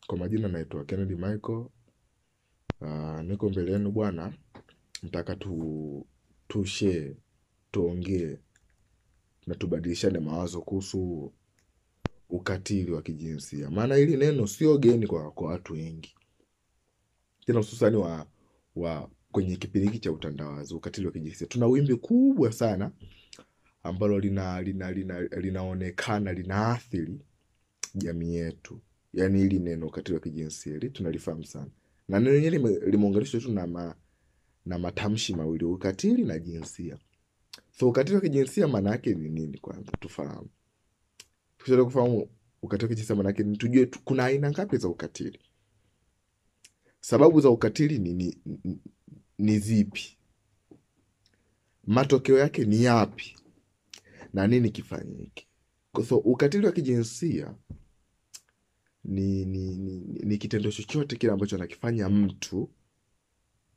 Kwa majina naitwa Kennedy Michael. Niko mbele yenu bwana, nataka tu share, tuongee na tubadilishane mawazo kuhusu ukatili wa kijinsia. Maana hili neno sio geni kwa watu wengi, tena hususani wa kwenye kipindi hiki cha utandawazi. Ukatili wa kijinsia, tuna wimbi kubwa sana ambalo linaonekana linaathiri jamii yetu. Yaani hili neno ukatili wa kijinsia hili tunalifahamu sana, na neno lenyewe limeunganishwa tu na matamshi mawili, ukatili na jinsia. So ukatili wa kijinsia maana yake ni nini? Kwanza tufahamu. Tukisha kufahamu ukatili wa kijinsia maana yake ni, tujue kuna aina ngapi za ukatili, sababu za ukatili ni zipi, matokeo yake ni yapi, na nini kifanyike. So ukatili wa kijinsia ni kitendo chochote kile ambacho anakifanya mtu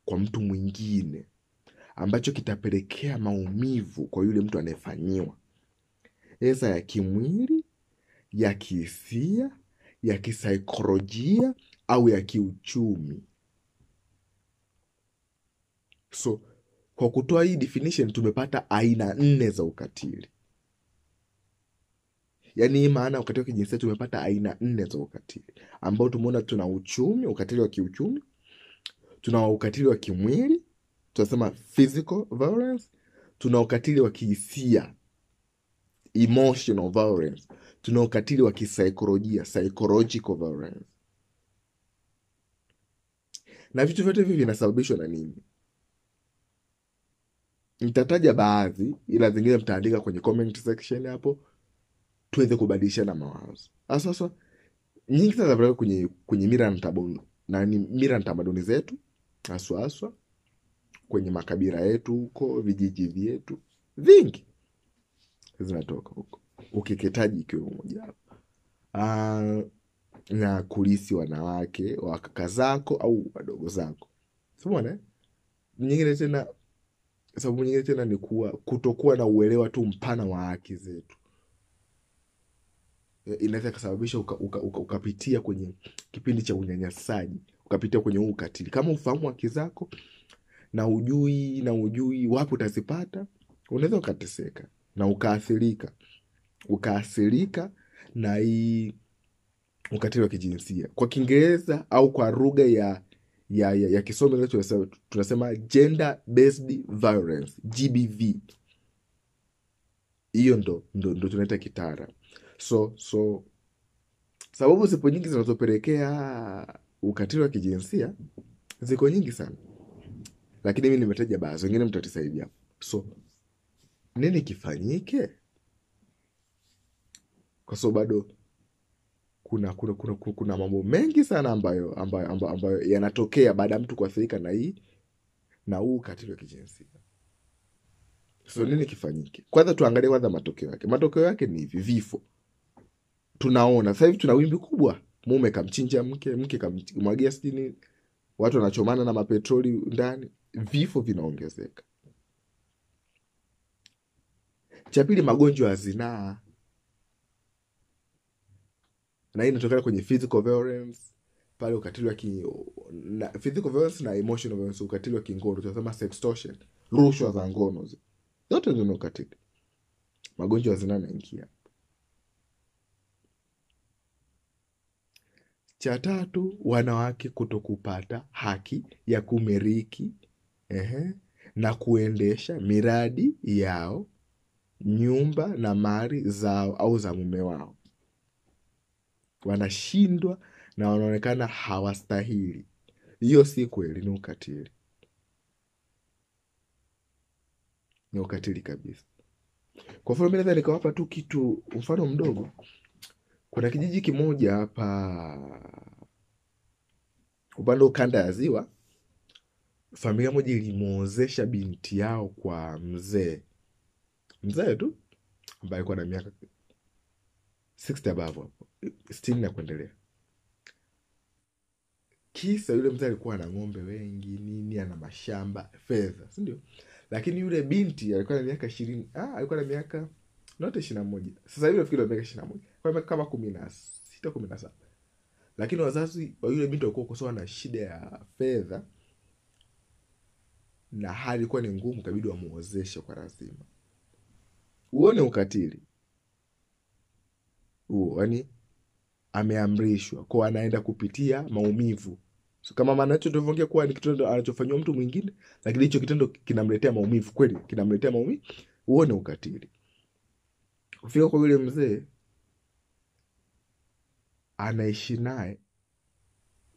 kwa mtu mwingine ambacho kitapelekea maumivu kwa yule mtu anayefanyiwa, eza ya kimwili, ya kihisia, ya kisaikolojia au ya kiuchumi. So kwa kutoa hii definition tumepata aina 4 za ukatili. Yaani hii maana ukatili wa kijinsia tumepata aina 4 za ukatili, ambao tumeona tuna uchumi, ukatili wa kiuchumi, tuna ukatili wa kimwili, tunasema physical violence, tuna ukatili wa kihisia, emotional violence, tuna ukatili wa kisaikolojia, psychological violence. Na vitu vyote hivi vinasababishwa na nini? Nitataja baadhi, ila zingine mtaandika kwenye comment section hapo tuweze kubadilishana mawazo. Sasa nyingi sana zinapeleka kwenye mila na tamaduni, na ni mila na tamaduni zetu, haswa kwenye makabila yetu huko, vijiji vyetu vingi zinatoka huko, ukeketaji ikiwa mmoja wapo, na kulisi wanawake wa kaka zako au wadogo zako. Umeona? Nyingine tena, sababu nyingine tena ni kuwa kutokuwa na uelewa tu mpana wa haki zetu. Inaweza kusababisha ukapitia kwenye kipindi cha unyanyasaji, ukapitia kwenye huu ukatili. Kama ufahamu haki zako na ujui wapi utazipata, unaweza ukateseka na ukaathirika na hii ukatili wa kijinsia. Kwa Kiingereza au kwa lugha ya kisomi tunasema gender based violence, GBV. Hiyo ndo tunaita kitara. So sababu zipo nyingi zinazopelekea ukatili wa kijinsia, ziko nyingi sana, lakini mimi nimetaja baadhi, wengine mtatusaidia. So nini kifanyike? Kwa sababu bado kuna mambo mengi sana ambayo yanatokea baada ya mtu kuathirika na hii na huu ukatili wa kijinsia. So nini kifanyike? Kwanza tuangalie kwanza matokeo yake. Matokeo yake ni hivi: vifo. Tunaona sasa hivi tuna wimbi kubwa, mume kamchinja mke, mke kamwagia sijini, watu wanachomana na mapetroli ndani, vifo vinaongezeka. Cha pili, magonjwa ya zinaa, na hii inatokana kwenye physical violence, pale ukatili wa physical violence na emotional violence, ukatili wa kingono, tunasema sextortion, rushwa za ngono, zote zina ukatili. Magonjwa ya zinaa yanaingia. Cha tatu, wanawake kutokupata haki ya kumiliki na kuendesha miradi yao, nyumba na mali zao au za mume wao. Wanashindwa na wanaonekana hawastahili. Hiyo si kweli, ni ukatili. Ni ukatili kabisa. Kwa mfano, mimi naweza nikawapa tu kitu, mfano mdogo. Kuna kijiji kimoja hapa upande wa kanda ya Ziwa, familia moja ilimuozesha binti yao kwa mzee. Mzee tu ambaye alikuwa na miaka 60 above hapo, 60 na kuendelea. Kisa yule mzee alikuwa ana ng'ombe wengi, nini, ana mashamba, fedha, si ndio? Lakini yule binti alikuwa na miaka 20, alikuwa na miaka not 21. Sasa hivi nafikiri ana miaka 21. Kwa miaka kama 16, 17. Lakini wazazi wa yule binti walikuwa kosoa na shida ya fedha na hali ilikuwa ni ngumu, kabidi wamuozeshe kwa lazima. Uone ukatili huo, yani ameamrishwa kwa anaenda kupitia maumivu. So, kama maana hicho tulivyoongea kuwa ni kitendo anachofanywa mtu mwingine, lakini hicho kitendo kinamletea maumivu kweli, kinamletea maumivu. Uone ukatili. Kufika kwa yule mzee anaishi naye,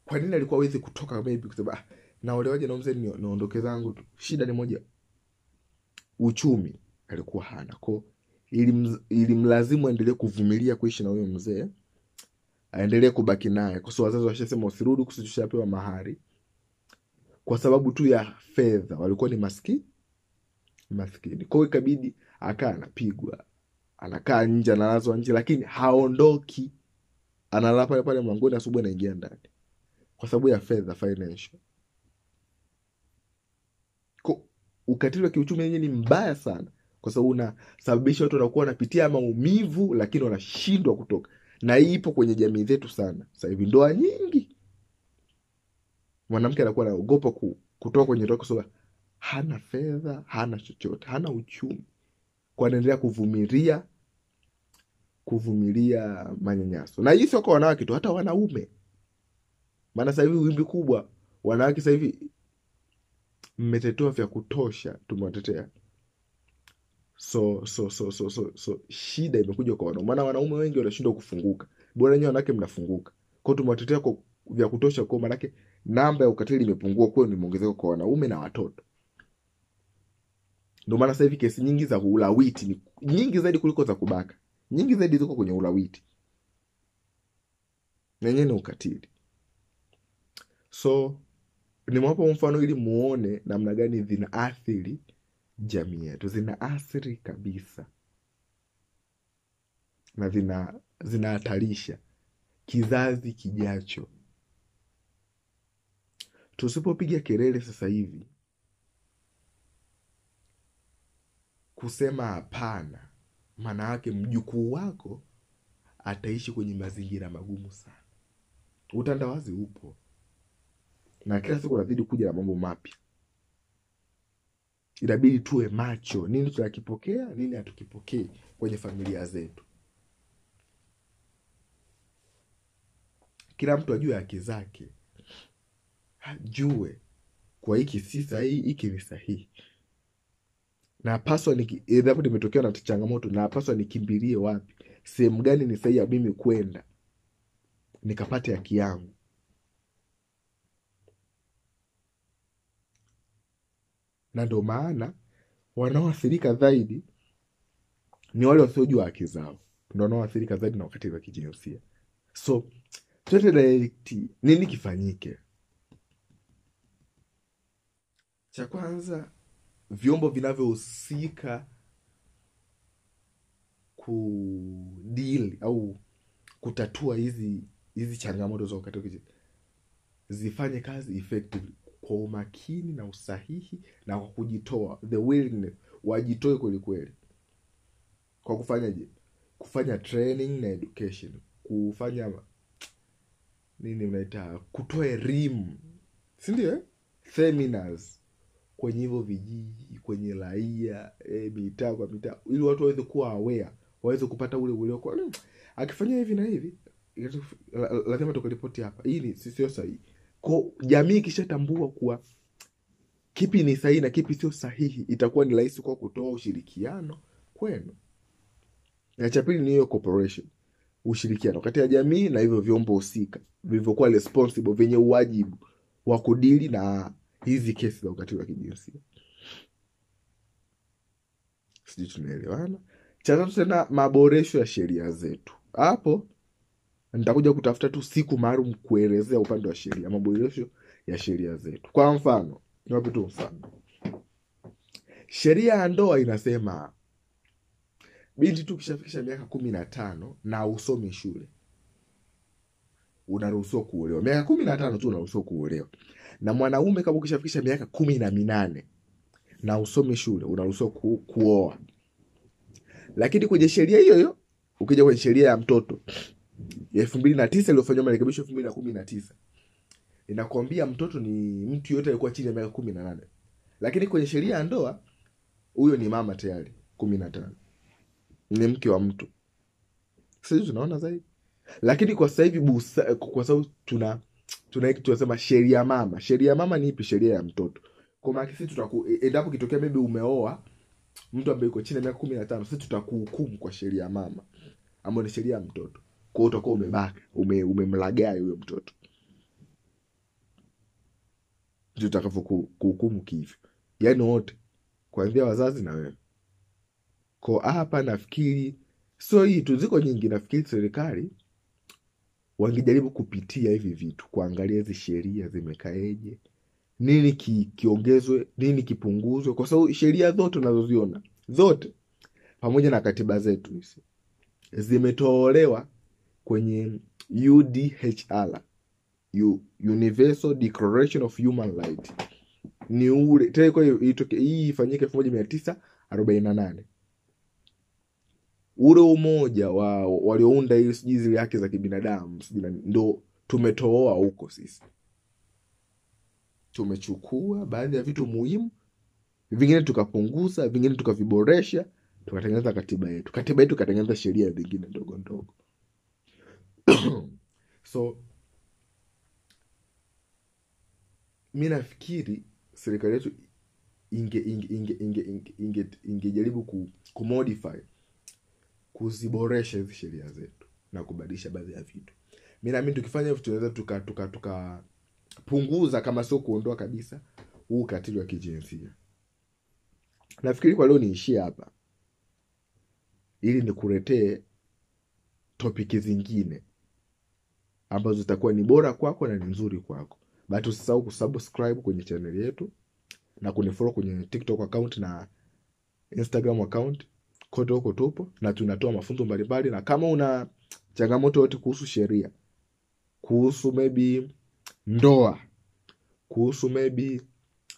kwa nini alikuwa hawezi kutoka? Maybe kwa sababu naolewaje na mzee, niondoke zangu tu. Shida ni moja, uchumi alikuwa hana. Kwa ilimlazimu aendelee kuvumilia kuishi na huyo mzee, aendelee kubaki naye, kwa sababu wazazi washasema usirudi, kwa sababu tushapewa mahari. Kwa sababu tu ya fedha, walikuwa ni maskini. Kwa hiyo ikabidi akaa anapigwa, anakaa nje, analazwa nje, lakini haondoki, analala pale pale mlangoni, asubuhi anaingia ndani, kwa sababu ya fedha, financial. Kwa ukatili wa kiuchumi yenyewe ni mbaya sana, kwa sababu unasababisha watu wanakuwa wanapitia maumivu lakini wanashindwa kutoka. Na hii ipo kwenye jamii zetu sana. Sasa hivi ndoa nyingi mwanamke anakuwa anaogopa kutoka kwenye ndoa kwa sababu hana fedha, hana chochote, hana uchumi. Kwa anaendelea kuvumilia manyanyaso. Na hii sio kwa wanawake tu, hata wanaume. Maana sasa hivi wimbi kubwa wanawake sasa hivi mmetetewa vya kutosha, tumewatetea. So shida imekuja kwa wanaume. Maana wanaume wengi wanashindwa kufunguka. Bora nyinyi wanawake mnafunguka. Kwa tumewatetea kwa vya kutosha, kwa maana yake namba ya ukatili imepungua, kwa ni muongezeko kwa wanaume na watoto. Ndio maana sasa hivi kesi nyingi za ulawiti ni nyingi zaidi kuliko za kubaka. Nyingi zaidi ziko kwenye ulawiti. Na yenyewe ni ukatili. So nimewapa mfano ili muone namna gani zinaathiri jamii yetu. Zinaathiri kabisa. Na zinahatarisha kizazi kijacho. Tusipopiga kelele sasa hivi kusema hapana, maana yake mjukuu wako ataishi kwenye mazingira magumu sana. Utandawazi upo na kila siku unazidi kuja na mambo mapya. Inabidi tuwe macho, nini tunakipokea, nini hatukipokei kwenye familia zetu. Kila mtu ajue haki zake, ajue kwa hiki si sahihi, hiki ni sahihi. Na paswa endapo nimetokea na changamoto, na paswa nikimbilie wapi, sehemu gani ni sahihi ya mimi kwenda nikapate haki yangu. Na ndio maana wanaoathirika zaidi ni wale wasiojua haki zao, ndio wanaoathirika zaidi na ukatili wa kijinsia. So twende direct, nini kifanyike? Cha kwanza, vyombo vinavyohusika kudeal au kutatua hizi changamoto za ukatili wa kijinsia zifanye kazi effectively, kwa umakini na usahihi na kwa kujitoa, the willingness, wajitoe kweli kweli. Kwa kufanyaje? Kufanya training na education, kufanya nini mnaita, kutoa elimu, si ndio? Seminars kwenye hivyo vijiji, kwenye raia, mitaa kwa mitaa, ili watu waweze kuwa aware, waweze kupata ule uelewa kwa akifanya hivi na hivi lazima tukaripoti hapa, hii ni sio sahihi. Kwa jamii ikishatambua kuwa kipi ni sahihi na kipi sio sahihi, itakuwa ni rahisi kwa kutoa ushirikiano kwenu. Na cha pili ni hiyo cooperation, ushirikiano kati ya jamii na hivyo vyombo husika vilivyokuwa responsible, vyenye uwajibu wa kudili na hizi kesi za ukatili wa kijinsia. Sijui tunaelewana. Cha tatu tena, maboresho ya sheria zetu. Hapo nitakuja kutafuta tu siku maalum kuelezea upande wa sheria, maboresho ya sheria zetu. Kwa mfano, niwape tu mfano. Sheria ya ndoa inasema binti tu kishafikisha miaka 15 na usome shule, unaruhusiwa kuolewa. Miaka 15 tu unaruhusiwa kuolewa. Na mwanaume kama ukishafikisha miaka 18 na usome shule, unaruhusiwa kuoa. Lakini kwenye sheria hiyo hiyo, ukija kwenye sheria ya mtoto, ya 2009 iliyofanywa marekebisho 2019 inakwambia mtoto ni mtu yote aliyekuwa chini ya miaka 18. Lakini kwenye sheria ya ndoa huyo ni mama tayari 15. Ni mke wa mtu. Sisi tunaona zaidi. Lakini kwa sasa hivi kwa sababu tuna kitu tunasema sheria mama. Sheria mama ni ipi? Sheria ya mtoto. Kwa maana sisi endapo kitokea maybe umeoa mtu ambaye yuko chini ya miaka 15, sisi tutakuhukumu kwa sheria mama ambayo ni sheria ya mtoto. Kwa hiyo utakuwa umebaka, umemlagai huyo mtoto. Ndio tutakavyokuhukumu kivyo. Yaani wote, kuanzia wazazi na wewe. Kwa hapa nafikiri sio hii tu, ziko nyingi. Nafikiri serikali wangejaribu kupitia hivi vitu, kuangalia hizi sheria zimekaeje, nini kiongezwe, nini kipunguzwe, kwa sababu sheria zote unazoziona zote pamoja na katiba zetu hizi zimetolewa kwenye UDHR, Universal Declaration of Human Rights. Ni ule tena, kwa hiyo hii ifanyike 1948. Ule umoja wa waliounda hiyo sijui zile haki za kibinadamu sijui ndo tumetoa huko sisi. Tumechukua baadhi ya vitu muhimu, vingine tukapunguza, vingine tukaviboresha, tukatengeneza katiba yetu. Katiba yetu ikatengeneza sheria zingine ndogo ndogo. So mimi nafikiri serikali yetu ingejaribu kumodify, kuziboresha hizi sheria zetu na kubadilisha baadhi ya vitu. Mimi naamini tukifanya hivyo tunaweza tuka punguza kama sio kuondoa kabisa huu ukatili wa kijinsia. Nafikiri kwa leo niishie hapa ili nikuletee topiki zingine ambazo zitakuwa ni bora kwako na ni nzuri kwako. But usisahau kusubscribe kwenye channel yetu na kunifollow kwenye TikTok account na Instagram account. Kote huko tupo na tunatoa mafunzo mbalimbali, na kama una changamoto yote kuhusu sheria, kuhusu maybe ndoa, kuhusu maybe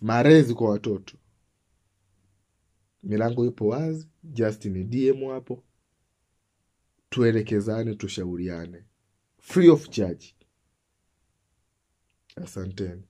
malezi kwa watoto, milango ipo wazi, just ni DM hapo, tuelekezane, tushauriane, free of charge. Asanteni.